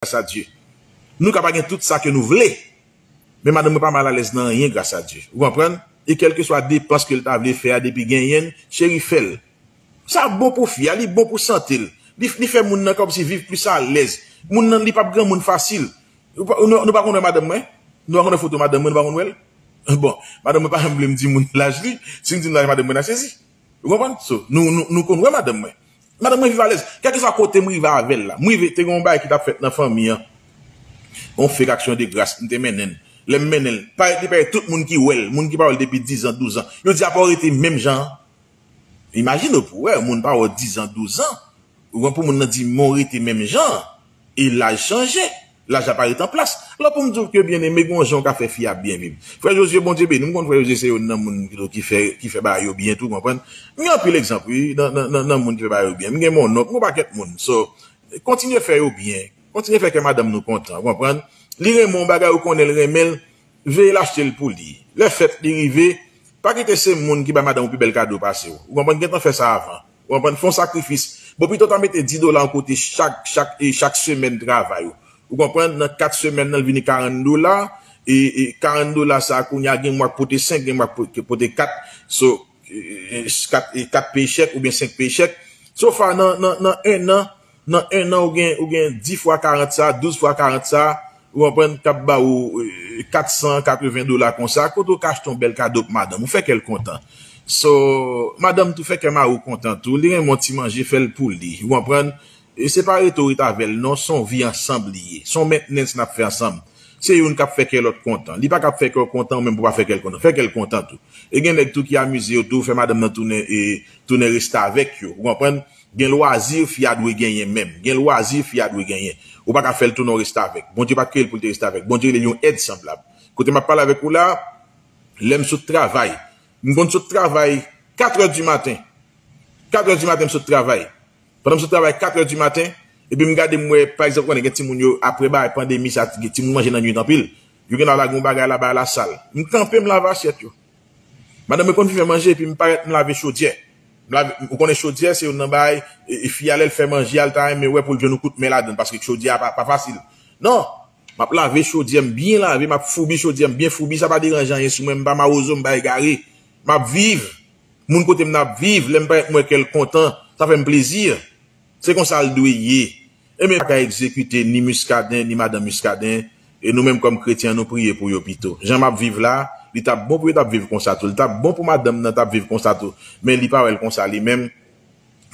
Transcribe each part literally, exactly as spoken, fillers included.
gras a Dye. Nou ka pa gen tout sa ke nou vle, men madanm mwen pa malalèz nan anyen, gras a Dye. Ou konprann? E kèlkeswa depans ke l ta vle fè a, depi genyen l, cheri, fè l. Sa bon pou fi a, li bon pou sante l. Li, li fè moun nan kòmsi viv plis alèz. Moun nan, li p ap granmoun fasil. Nou pa, nou, nou pa konn wè madanm mwen? Nou pa konn wè foto madanm mwen, nou pa konn wè l? Bon, madanm mwen pa janm vle m di moun laj li. Si m di m laj madanm mwen, n a sezi. Ou konprann? So, nou, nou, nou konn wè madanm mwen. Madanm mwen viv alèz. Kèlkeswa kote m rive avè l la. M rive, te gen yon bagay ki t ap fèt nan fanmi an. Yon fake aksyon de gras, m te mennen l. Lè m mennen l, parèt li parèt tout moun ki wè l, moun ki pa wè l depi diz an, douz an. Yo di apa w rete menm jan an. Imajine w pou wè, moun pa wè w diz an, douz an. Ou konprann, pou moun nan di, men w rete menm jan an. E laj chanje. Laj la pa ret an plas. Alò, pou m di w ke byeneme, gen yon jan w ka fè fi a byen viv. Frè Jozye, Bondye beni w. M konn Frè Jozye se youn nan moun ki, ki fè, ki fè bagay yo byen tou, konprann. M gen anpil egzanp, wi, nan, nan, nan, nan moun ki fè bagay yo byen. M gen mononk, m gen yon pakèt moun. So, kontinye fè yo byen. Kontinye fè kè madanm nou kontan, ou konprann? Li renmen yon bagay, ou konnen l renmen l, veye l achte l pou li. Lè fèt li rive, pa kite se moun ki bay madanm ou pi bèl kado pase w. Ou konprann? Gentan fè sa avan. Ou konprann? Fè yon sakrifis. Bon, pito w ta mete dis dola yon kote chak, chak, e chak semèn travay ou. Ou konprann? Nan kat semèn nan, l vini karant dola. E, e karant dola sa a, kounye a, gen mwa k pote senk, gen mwa k po-, k pote kat. So, e, e, kat, e kat pechèk oubyen senk pechèk. So far, nan, nan, nan en an, nan en an, ou gen, ou gen dis fwa karant sa, douz fwa karant sa, ou konprann, k ap ba ou, e, kat san katreven dola konsa, kote ou ka achte yon bèl kado pou madanm ou, fè kè l kontan. So, madanm tou fè kè mari w kontan tou, li renmen yon ti manje, fè l pou li, ou konprann? E se pa rete w ret avè l non, se yon vi ansanm li ye. Se yon mentnans n ap fè ansanm. Se youn k ap fè kè lòt kontan. Li pa ka ap fè kè w kontan, ou menm pou w pa fè kè l kontan. Fè kè l kontan tou. E gen nèg tou ki amize yo tou, fè madanm nan tounen, e, tounen restavèk yo. Ou konprann? Gen lwazi fi a dwe genyen menm. Gen lwazi fi a dwe genyen. Ou pa ka fè l tounen yon restavèk. Bondye pa t kreye l pou l te restavèk. Bondye rele l yon èd sanblab. Kote m ap pale avèk ou la, lè m sot travay, m konn sot travay katrè di maten. Katrè di maten, m sot travay. Pandan m sot travay katrè di maten, epi m gade, m wè, pa egzanp, konnen gen timoun yo, apre bagay pandemi sa, gen timoun manje nan nuit anpil. Yo gen la lage yon bagay la, bay lasal. M kanpe, m lave asyèt yo. Madanm mwen konn vin fè manje, epi m parèt, m lave chodyè. M lave, ou konnen chodyè, se youn nan bagay, e, e fi a lè l fè manje a, l ta renmen wè pou l jwenn yon kout men ladan l, paske chodyè a pa, pa fasil. Non, m ap lave chodyè m byen lave, m ap foubi chodyè m byen foubi, sa pa deranje anyen sou mwen, m pa mawozo, m pa egare. M ap viv. Moun kote m nan ap viv, lè m parèt m wè kè l kontan, sa fè m plezi. Se konsa l dwe ye. Ebyen, pa ka egzekite ni Muscadin, ni madanm Muscadin, e nou menm kòm kretyen, nou priye pou yo pito. Jan m ap viv la, li t ap bon pou yo t ap viv konsa tou. Li t ap bon pou madanm nan t ap viv konsa tou. Men li pa wè l konsa li menm.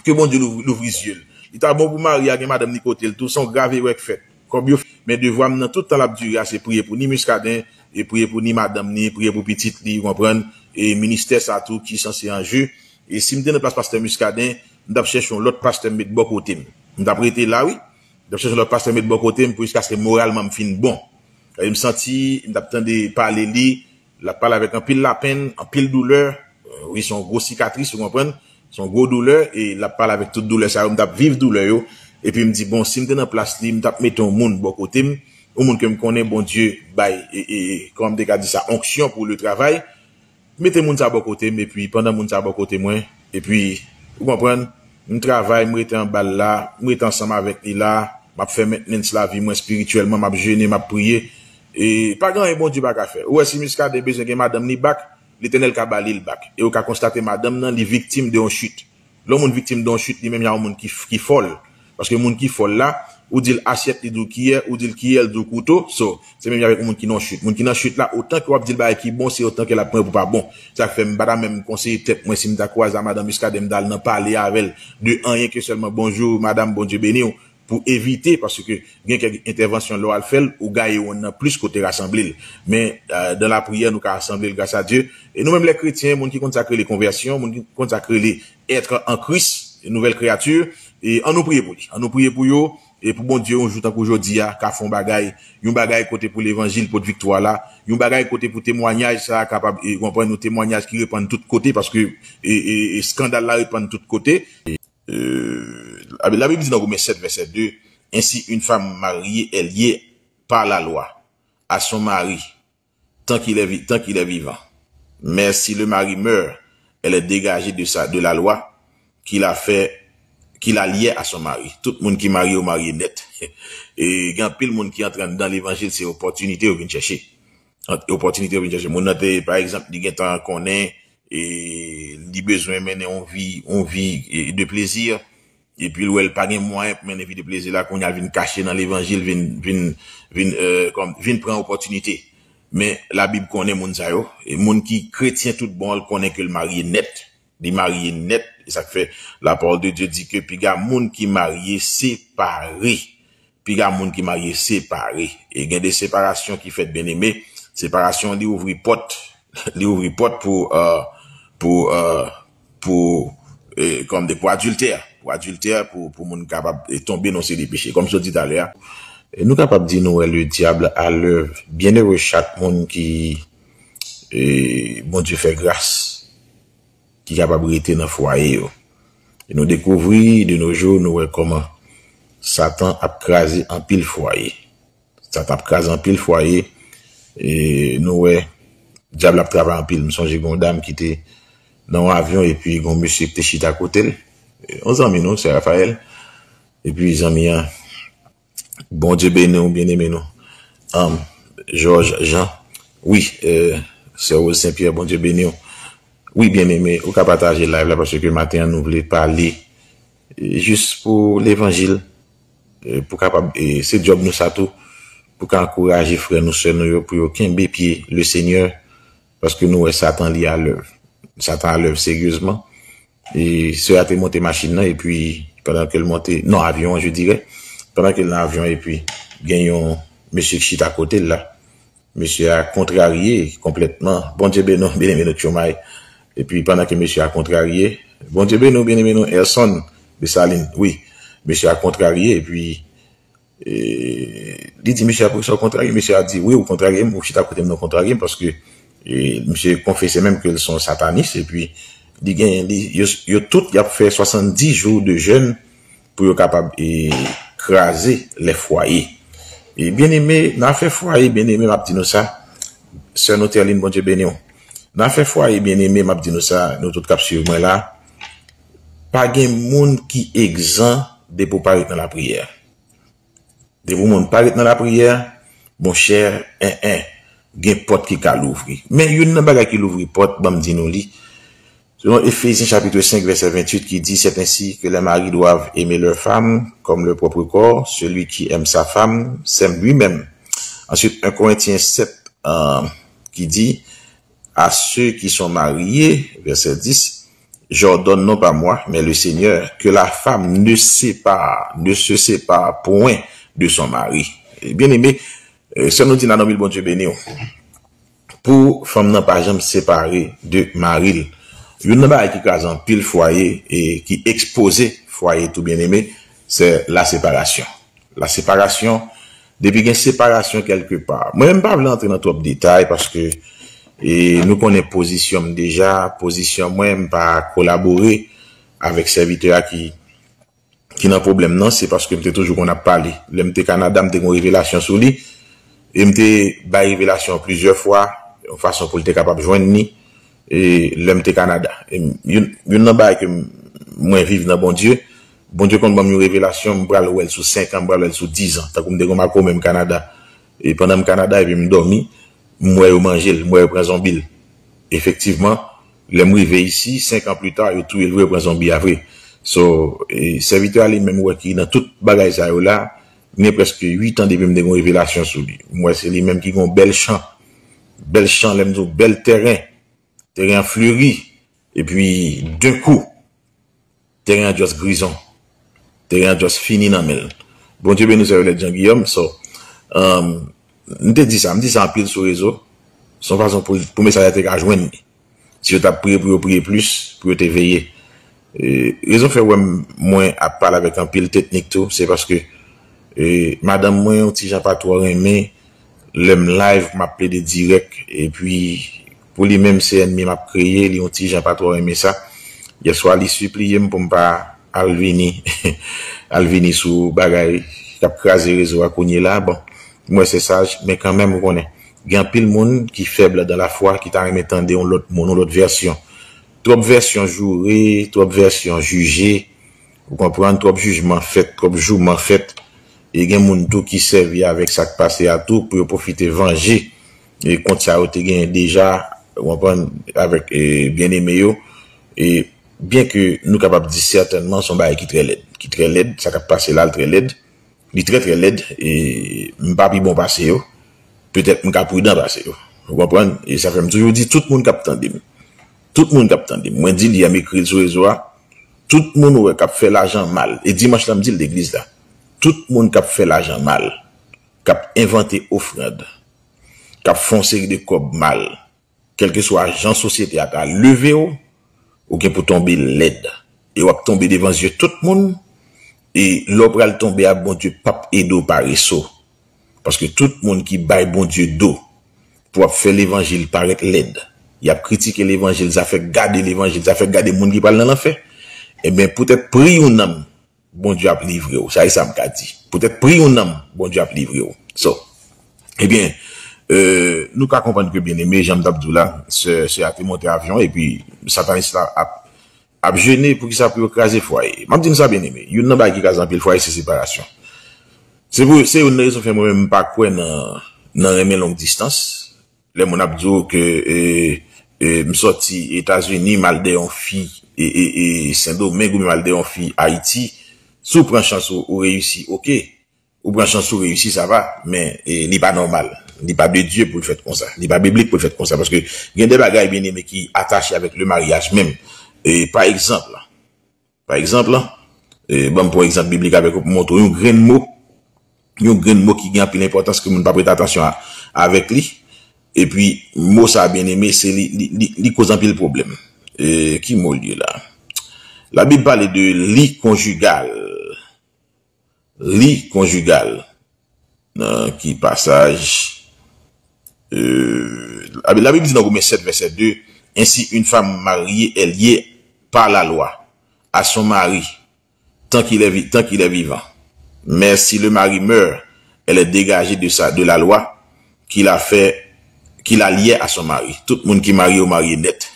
Ke Bondye louv-, louvri zye l. Li ta bon pou mari a gen madanm li kote l tou, se yon grav erè k fèt. Kòb yo f-, men devwa m nan tout tan l ap dire a, se priye pou ni Muscadin, e priye pou ni madanm ni, priye pou pitit li, ou konprann? E ministè sa tou ki sanse an je. E si m te nan plas pastè Muscadin, m t ap chèche yon lòt pastè m met bò kote m. M t ap rete la, wi. M t ap chèche yon lòt pastè m met bò kote m pou jiskaske moralman m fin bon. E m santi, m t ap tande pale li, l ap pale avèk anpil lapenn, anpil doulè. Wi, se yon gwo sikatris, ou konprann? Se yon gwo doulè, e l ap pale avèk tout doulè sa yo. M t ap viv doulè yo. Epi m di, bon, si m te nan plas li, m t ap mete yon moun bò kote m, yon moun ke m konnen Bondye bay, e, e, e, kòman m te ka di sa, onksyon pou le travay. Mete moun sa bò kote m, epi pandan moun sa bò kote mwen, epi, ou konprann, m travay, m rete anba l la, m rete ansanm avèk li la, m ap fè mentnans lavi mwen espirityèlman, m ap jene, m ap priye. E pa gen anyen Bondye pa ka fè. Ou wè, si Muscadin bezwen gen madanm li back, Letènèl ka ba li l back. E ou ka konstate madanm nan, li viktim de yon chit. Lè yon moun viktim de yon chit, li menm jan yon moun ki, ki fòl. Paske moun ki fòl la, ou di l asyèt, li di w kiyè, ou di l kiyè, l di w kouto. So, se menm jan avèk yon moun ki nan chit. Moun ki nan chit la, otan ke w ap di l bagay ki bon, se otan ke l ap pran pou pa bon. Sa k fè m pa ta menm konseye tèt mwen, si m ta kwaze a madanm Muscadin, m ta al nan pale avè l de anyen ke sèlman bonjou, madanm, Bondye beni w, pou evite, paske gen kèk entèvansyon lè w al fè l, ou gaye wonn nan plis ke w te rasanble l. Men, euh, dans la prière, nou ka rasanble l, gras a Dye. E nou menm lè kretyen, moun ki konn sa k rele konvèsyon, moun ki konn sa k rele être en Christ, nouvelle créature, e ann nou priye pou li. Ann nou priye pou yo, e pou Bondye, yon jou tankou jodi a, ka fè yon bagay, yon bagay kote pou levanjil pot viktwa la, yon bagay kote pou temwayaj sa a kapab, e, konprann yon temwayaj ki repann tout kote, paske, e, e, e eskandal la repann tout kote. Euh, la, la Bible dit dans Romains sept, verset deux, ainsi une femme mariée est liée par la loi à son mari, tant qu'il est vi-, tant qu'il est vivant. Mais si le mari meurt, elle est dégagée de sa, de la loi qu'il a fait qu'il allait à son mari. Tout moun ki marye, yo marye nèt. E gen anpil moun ki antre anndan levanjil, se opòtinite yo vin chèche. Opòtinite yo vin chèche. Moun nan te, pa egzanp, li gentan konnen, e li bezwen mennen yon vi, yon vi e, de plezi, epi l wè l pa gen mwayen pou mennen vi de plezi la, kounye a l vin kache nan levanjil, vin, vin, vin, euh, kòm, vin pran opòtinite. Men Labib konnen moun sa yo, e moun ki kretyen tout bon an, l konnen ke l marye nèt. Li marye nèt, e sa k fè la parole de Dieu di ke piga moun ki marye separe. Piga moun ki marye separe. E gen de separasyon ki fèt, byeneme. Separasyon, li ouvri pòt. Li ouvri pòt pou, euh, pou, euh, pou, euh, kòm de, pou adiltè. Pou adiltè, pou, pou moun kapab, euh, tonbe nan seri de peche. Kòm sa w di talè a. E nou kapab di nou wè le diable à l'œuvre. Byenere chak moun ki, euh, Bondye fè gras, ki kapab rete nan fwaye yo. E nou dekouvri de nos jours, nou wè kòman Satan ap kraze anpil fwaye. Satan ap kraze anpil fwaye. E nou wè, dyab la ap travay anpil. M sonje gen yon dam ki te nan yon avyon, epi gen yon mesye ki te chita kote l. E yon zanmi nou, sè Rafael. Epi zanmi an, Bondye beni w, byeneme nou. Um, Georges Jean. Wi, euh, sè Rose Saint Pierre, Bondye beni w. Wi, byeneme, ou ka pataje live la paske maten an nou vle pale, euh, jis pou levanjil, euh, pou kapab, e se djòb nou sa tou, pou ka ankouraje frè nou, sè nou yo, pou yo kenbe pye le Senyè, paske nou wè Satan li alèv. Satan alèv seryezman. E sè a te monte machin nan, epi pandan ke l monte, non, avyon an, je dirais, pandan ke l nan avyon, epi gen yon mesye ki chita kote l la. Mesye a kontrarye konplètman. Bondye beni w, byeneme nou Tchoumay. Epi pandan ke mesye a kontrarye, Bondye beni w, byeneme nou Erson Desalin. Wi, mesye a kontrarye, epi e, li di mesye a, poukisa w kontrarye? Mesye a di, wi, ou kontrarye m, ou chita kote m nan kontrarye m, paske, e, mesye konfese menm ke l se yon satanis, epi li gen, li, yo, yo tout, y ap fè swasanndis jou de jèn pou yo kapab, e, kraze lè fwaye. E, byeneme, nan afè fwaye, byeneme, m ap di nou sa, sè nou Terline, Bondye beni w. Nan afè fwaye, byeneme, m ap di nou sa, nou tout k ap swiv mwen la, pa gen moun ki egzan de pou pa ret nan lapriyè. Depi yon moun pa ret nan lapriyè, monchè, en, en, gen pòt ki ka louvri. Men youn nan bagay ki louvri pòt, ban m di nou li. Selon Éphésiens chapitre cinq, verset vingt-huit, qui dit, c'est ainsi que les maris doivent aimer leur femme comme leur propre corps. Celui qui aime sa femme s'aime lui-même. Ensuite, un Corinthiens sept, euh, qui dit, à ceux qui sont mariés, verset dix, j'ordonne non pas moi, mais le Seigneur, que la femme ne sépare, ne se sépare point de son mari. Byeneme, e, sè nou di nan non Bondye beni w. Pou fanm nan pa janm separe de mari l. Youn nan bagay ki kraze anpil fwaye e ki ekspoze fwaye tou byeneme, se la separasyon. La separasyon, depi gen separasyon kèlkepa. Mwen menm m pa vle antre nan twòp detay paske, e, nou konnen pozisyon m deja, pozisyon mwen, m pa kolabore avèk sèvitè a ki, ki nan pwoblèm nan, se paske m te toujou konn ap pale. Lè m te Kanada, m te gen yon revelasyon sou li, e m te bay revelasyon an plizyè fwa, yon fason pou l te kapab jwenn li. E lè m te Kanada. E m, youn, youn nan bagay ke m, mwen viv nan Bondye, Bondye konn ban m yon revelasyon, m pral wè l sou senk an, m pral wè l sou diz an. Tankou m te gen yon makomè m Kanada. E pandan m Kanada, epi m dòmi, m wè yo manje l, m wè yo pran zonbi l. Efektivman, lè m rive isi, senk an pli ta, yo touye l vre, yo pran zonbi a vre. So, e, sèvitè a li menm wè ki nan tout bagay sa yo la, gen prèske uit an depi m te gen yon revelasyon sou li. M wè se li menm ki gen yon bèl chan. Bèl chan, lè m di w bèl tèren. Tèren an fleri. Epi, d'un coup, tèren an just grizon. Tèren an just fini nan men l. Bondye beni w, sè Violette Jean Guillaume. So, um, m te di sa, m di sa anpil sou rezo. Se yon fason pou, pou mesaj la te ka jwenn li. Si yo t ap priye pou yo priye plis, pou yo te veye. E, rezon fè w wè m, mwen ap pale avèk anpil teknik tou, se paske, e, madanm mwen yon ti jan pa twò renmen lè m live, m ap plede dirèk, epi pou li menm se ènmi m ap kreye, li yon ti jan pa twò renmen sa. Yèswa, li sipliye m pou m pa al vini, al vini sou bagay k ap kraze rezo a kounye la. Bon, m wè se saj, men kanmenm, ou konnen, gen anpil moun ki fèb dan lafwa, ki ta renmen tande yon lòt moun, yon lòt vèsyon. Twòp vèsyon joure, twòp vèsyon jije, Ou konprann, twòp jijman fèt, twòp jouman fèt. E gen moun tou ki sèvi avèk sa k pase a tou pou yo pwofite vanje e kont sa yo te genyen deja, ou konprann, avèk e, byeneme yo. E byen ke nou kapab di sètènman se yon bagay ki trè lèd, ki trè lèd, sa k ap pase la, l trè lèd. Li trè, trè lèd, e m pa pi bon pase yo. Petèt m ka pridan pase yo. Ou konprann? E sa fè m toujou di tout moun k ap tande m. Tout moun k ap tande m. Mwen di li a, m ekri l sou rezo a. Tout moun ou wè k ap fè lajan mal. E dimanch la, m di l legliz la. Tout moun k ap fè lajan mal, k ap envante ofrann, k ap fè yon seri de kòb mal, kèlkeswa jan sosyete a ta leve w, ou gen pou tonbe lèd. E w ap tonbe devan zye tout moun. E lè w pral tonbe a, Bondye p ap ede w pare so. Paske tout moun ki bay Bondye do pou ap fè levanjil parèt lèd, y ap kritike levanjil, zafè gade levanjil, zafè gade moun ki pral nan lanfè, ebyen, poutèt pri yon nanm, Bondye ap livre w. Sa e sa m ka di. Poutèt pri yon nanm, Bondye ap livre w. So, ebyen, euh, nou ka konprann ke, byeneme, jan m t ap di w la, sè, sè a te monte avyon, epi satanis la ap, ap jene pou kisa, pou yo kraze fwaye. M ap di n sa, byeneme, youn nan bagay ki kraze anpil fwaye, se separasyon. Se pou, se youn nan rezon fè mwen menm m pa kwè nan, nan renmen long distans. Lè moun ap di w ke, e, e, m sòti Etazini, m al dèyè yon fi, e, e, e, Sendomeng, oubyen m al dèyè yon fi Ayiti, si w pran chans ou, ou reyisi, oke. Ou pran chans ou reyisi, sa va, men, e, li pa nòmal. Li pa de Dye pou l fèt konsa. Li pa biblik pou l fèt konsa. Paske gen de bagay, byeneme, ki atache avèk le maryaj menm. E, pa egzanp, Pa egzanp, e, ban m pran egzanp biblik avèk ou pou montre w yon grenn mo, yon grenn mo ki gen anpil enpòtans ke moun pa prete atansyon a, avèk li. Epi, mo sa a, byeneme, se li, li, li, li koz anpil pwoblèm. E, ki mo l ye la? Labib pale de li konjigal. Li konjigal. Nan ki pasaj? Euh, Labib di nan Women sèt, vèsè de, Ainsi, une femme mariée est liée par la loi à son mari, tant qu'il est, vi- tant qu'il est vivant. Mais si le mari meurt, elle est dégagée de sa, de la loi qui l'a fait, qui la liait à son mari. Tout moun ki marye yo marye nèt.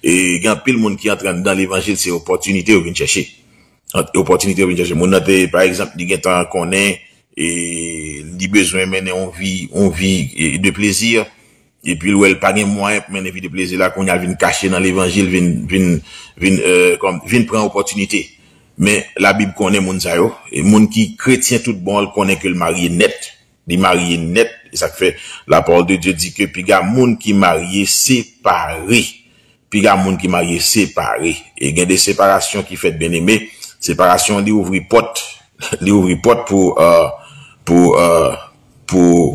E gen anpil moun ki antre anndan levanjil, se opòtinite yo vin chèche. Ant- opòtinite yo vin chèche. Moun nan te, pa egzanp, li gentan konnen, e, li bezwen mennen yon vi, yon vi, e, de plezi, epi l wè l pa gen mwayen pou mennen vi de plezi la, kounye a l vin kache nan levanjil, vin, vin, vin, e, kòm, vin pran opòtinite. Men Labib konnen moun sa yo, e moun ki kretyen tout bon an, l konnen ke l marye nèt. Li marye nèt, e sa k fè la parole de Dieu di ke piga moun ki marye separe. Piga moun ki marye separe. E gen de separasyon ki fèt, byeneme. Separasyon, li ouvri pòt. Li ouvri pòt pou, e, pou, e, pou,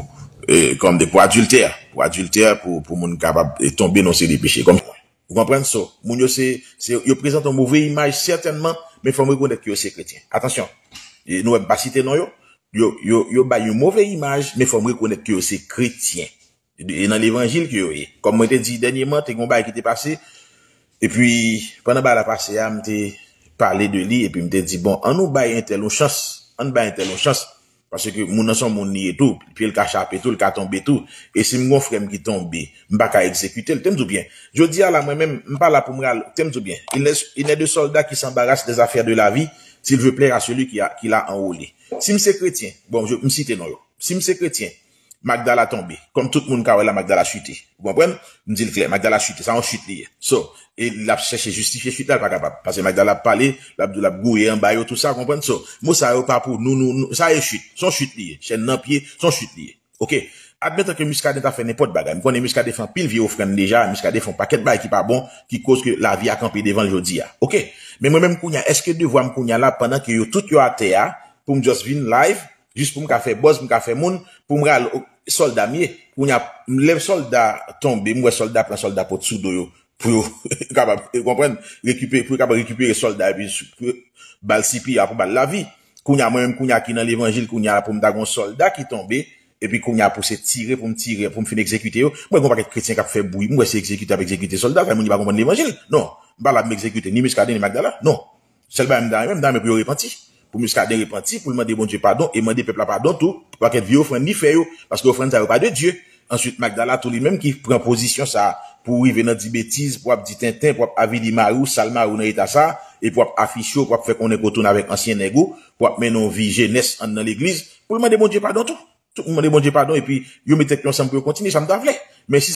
e, kòm de, pou adiltè. Pou adiltè, pou, pou moun kapab, e, tonbe nan seri de peche. Kòm, ou konprann? So, moun yo se, se, yo prezante yon move imaj, sètènman, men fò m rekonèt ke yo se kretyen. Atansyon. E nou wè m pa site non yo. Yo, yo, yo bay yon move imaj, men fò m rekonèt ke yo se kretyen. E nan levanjil ke yo ye. Kòm mwen te di dènyèman, te gen yon bagay ki te pase. Epi, pandan bagay la pase a, m te pale de li, epi m te di, bon, ann nou bay entèl yon chans. Ann bay entèl yon chans. Paske moun nan se yon moun li ye tou. Pye l ka chape tou, l ka tonbe tou. E si m gen yon frè m ki tonbe, m pa ka egzekite l. Te m di w byen. Jodi a la, mwen menm, m pa la pou m ral. Te m di w byen. Il n'est, il n'est de soldat qui s'embarrasse des affaires de la vie, s'il veut plaire à celui qui a, qui l'a enrôlé. Si m se kretyen, bon, je, m site non yo. Si m se kretyen, Magdala tonbe. Kòm tout moun ka wè la, Magdala chite. Ou konprann? M di l klè, Magdala chite. Sa yon chit li ye. So, e l ap chèche jistifye chit la, l pa kapab. Paske Magdala ap pale, l ap di w l ap gouye anba yo, tou sa, ou konprann? So, mo sa yo pa pou nou, nou, nou, sa ye chit. Se yon chit li ye. Chèn nan pye, se yon chit li ye. Oke. Admetan ke Muscadin ta fè nenpòt bagay. M konnen Muscadin fè anpil vye ofrann deja, Muscadin fè yon pakèt bagay ki pa bon, ki koz ke lavi a kanpe devan l jodi a. Oke. Men mwen menm kounye a, èske devwa m kounye a la, pandan ke yo tout yo atè a, pou m just vin live, jis pou m ka fè buzz, pou m ka fè moun, pou m ral, o, sòlda m ye. Kounye a, lè sòlda tonbe, m wè sòlda pran sòlda pot sou do yo, pou yo kapab, ou konprann, rekipere, pou yo kapab rekipere sòlda, epi sou, pou yo ba l C P R, pou ba l lavi. Kounye a, mwen menm, kounye a ki nan levanjil, kounye a, pou m ta gen yon sòlda ki tonbe, epi kounye a, pou se tire, pou m tire, pou m fin egzekite yo. Mwen, gen yon pakèt kretyen k ap fè bri, m wè se egzekite, ap egzekite sòlda, fè moun ki pa konprann levanjil. Non, m pa la pou m egzekite ni Muscadin, ni Magdala. Non. Sèl bagay m ta renmen, m ta renmen pou yo repanti. Pou Muscadin repanti, pou l mande Bondye padon, e mande pèp la padon tou, pou pakèt vye ofrann li fè yo, paske ofrann sa yo pa de Dye. Answit, Magdala tou li menm ki pran pozisyon sa a, pou rive nan di betiz, pou ap di tenten, pou ap avili mari w, sal mari w nan eta sa a, epi w ap afiche w, pou w ap fè konnen ke w tounen avèk ansyen nèg ou, pou w ap mennen yon vi jenès anndan legliz, pou l mande Bondye padon tou. Tout moun mande Bondye padon, epi yo met tèt yo ansanm pou yo kontinye, sa m ta vle. Men si